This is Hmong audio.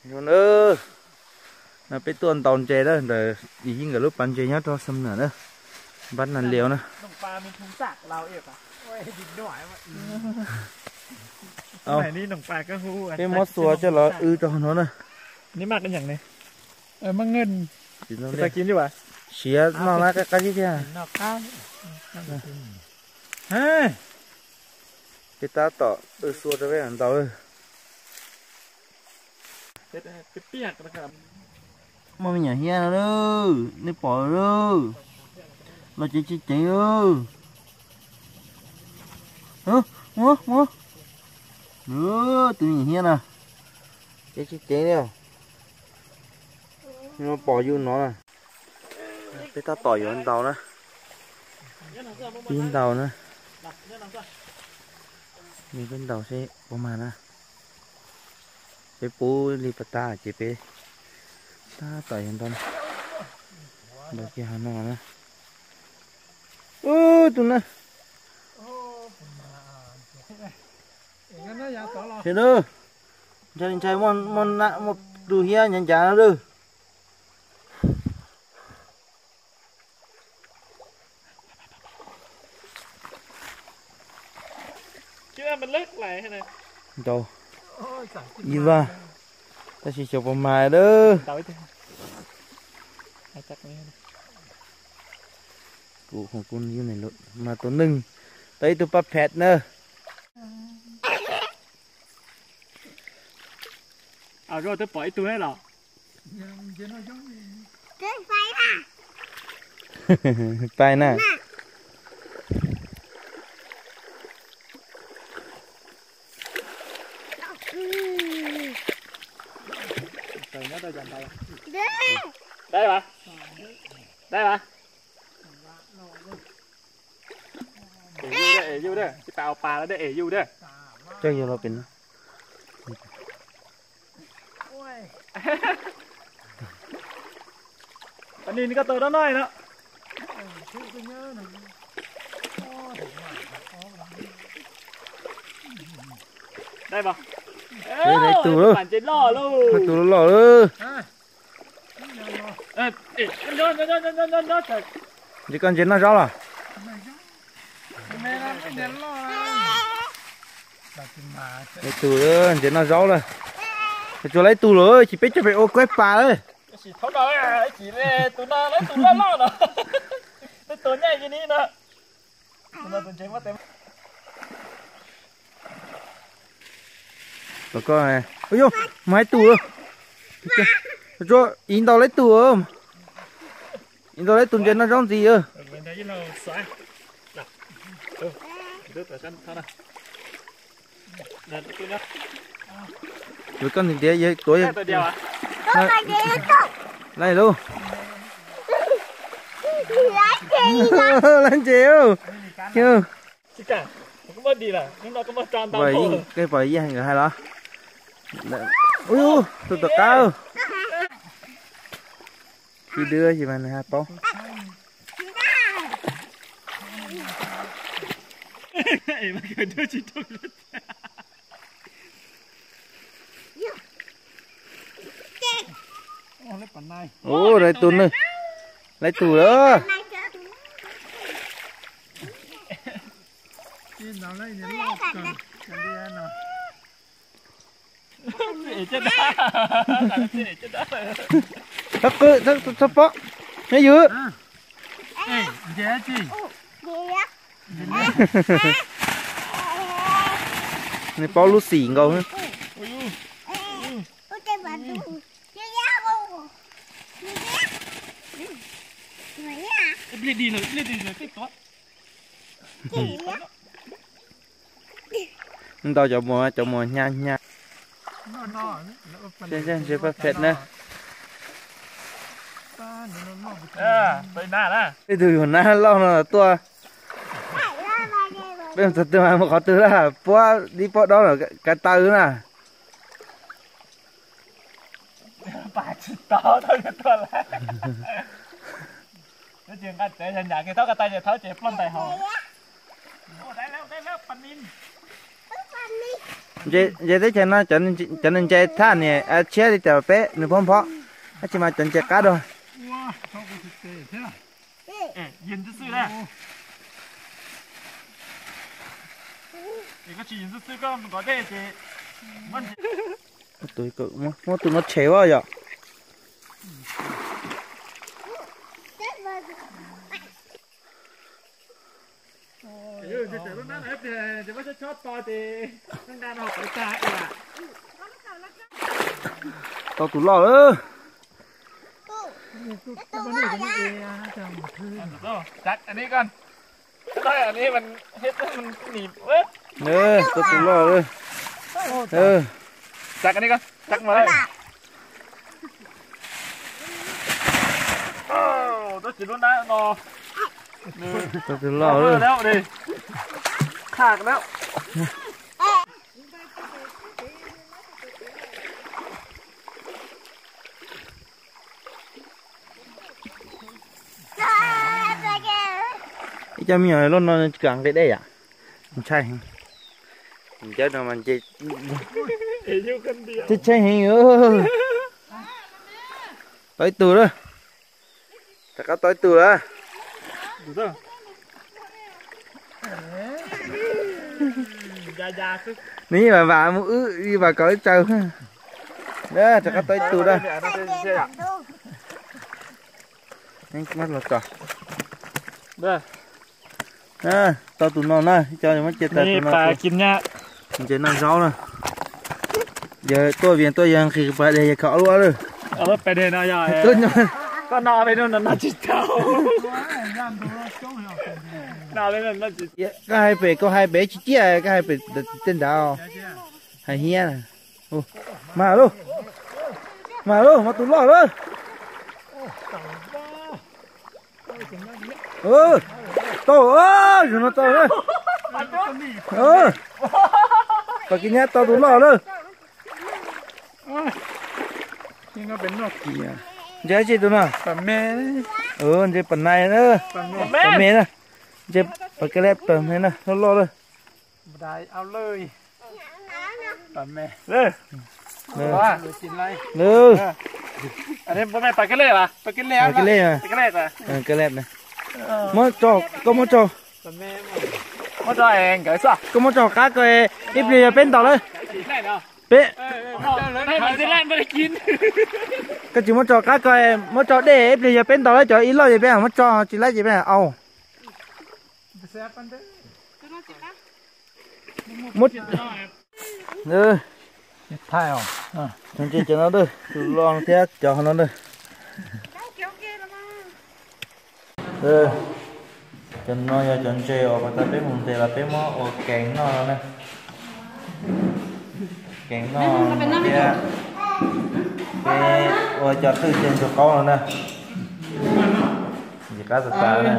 Nyob na, no peb tuaj ntaus ntses na, ntawm Yim Yeej nkawd lub pas ntses nyob rau Xam Nuam na, npab nas lias na. Peb muab xuas coj los wb rau hauv no na. Siav noj na, qab qab zib thiab. Peb tab tom wb xuas rau peb ntaus. Muaj me nyuam hiab no, nej pom lawm, los ceev tsis ceev. Muab, muab, tus me nyuam hiab na, ceev tsis ceev li. Pom yus no na. Peb tab tom yuav ntaus na, peb ntaus na, peb ntaus seb puas mag na. Peb pub li pas tas ces peb tab tom yuav ntaus, ntaus kiag hauv no na. Ub, tus na, ntshai, ntshai muaj, muaj tus hiab ncav ncav no lawm. Ntaus ib vaj, tab sis xyov puas mag lawm. Kuv, kuv mas tus neeg tau ib tug paj phem na. Twb pom ib tug los. Pais na. Dai mas, dai mas. Es yus, es yus, tsis tas ua pas lawm, es yus. Coj yus los pem no. Pais nis koj tau dob noj no. Dai mas. Ib tug lawm, ib tug loj loj lawm. Ntses koj ntses noj zaub los? Ib tug ntses noj zaub lawm. Tsuas laib tug lawm, ces peb coj pem ua kuaib pas lawm. Tom koj, ua yog, mas ib tug lawm. Tsuas ib ntau laib tug, ib ntau laib tug ntses noj zaub ntxiv. Koj ntiav ntiav tuav. Laib lauj. Laib ntses. Pom Yeej nkawd hais los? Ub, tus tom qab. Tsis dwb sis mas nws haj paub. Ub, laib tus na, laib tus lawm. Txhob qw, txhob pob, nyob ywg. Nws paub lub xim nkaus. Ntau cov muas, cov muas hnyav hnyav. Ntses paj phem na. Ib tug yus nab loj no tuaj. Peb txog twg mas mus qhov twg na, puab dib puab dob kav taw na. Ntses teb chaws no cov ntses thaj niam tshiab li cas peb nws phob nphob, tab sis mas cov ntses qab dua. Muab tus no tshem ua yom. Tau tus loj lawm. Tau tus loj lawm. Tau tus loj lawm. Ib cov me nyuam loj no tsis kam nqis dej yom. Ntshai heev. Ncawb no mas nce, tshee heev. Tau ib tug lawm. Rov qab tau ib tug lawm. Nws yeej vam vam mus wb, yeej vam kom wb tsaws. Rov qab tau ib tug lawm. Tau tus no na, cov muab cia tas tus no. Ntses noj zaub na. Yog tuaj vias tuaj yog nqhis pas deg yog khaws ob lub lawm. Koj hais pem koj hais pem tsis ciaj, koj hais pem tej nrad. Hais hiab. Mas lauj, mas lauj, mas tus loj lawm. Tau, zaum no tau na. Pas kev nyab tau tus loj lawm. Ntses dab tsi tus no? Ntses pas nais na. Pas me na. Ntses pas kev leb pas me na, loj loj lawm. Lawm. Kev leb, kev leb. Muab tso, koj muab tso. Koj muab tso qab ko, ib pliag yog peb ntaus lawm. Peb, koj tsis muab tso qab ko, muab tso dej, ib pliag yog peb ntaus lawm, cov ib loj ces peb muab tso, tsis laib ces peb au. Cov ntses cov no, tus loj thiab cov no na. Cov no yog cov ntses uas pas tas peb mus ntes los peb muab ua kees noj no na. Kees noj thiab peb ua cov twj cia ntsuag qaub no na. Ntses qab tas tas na.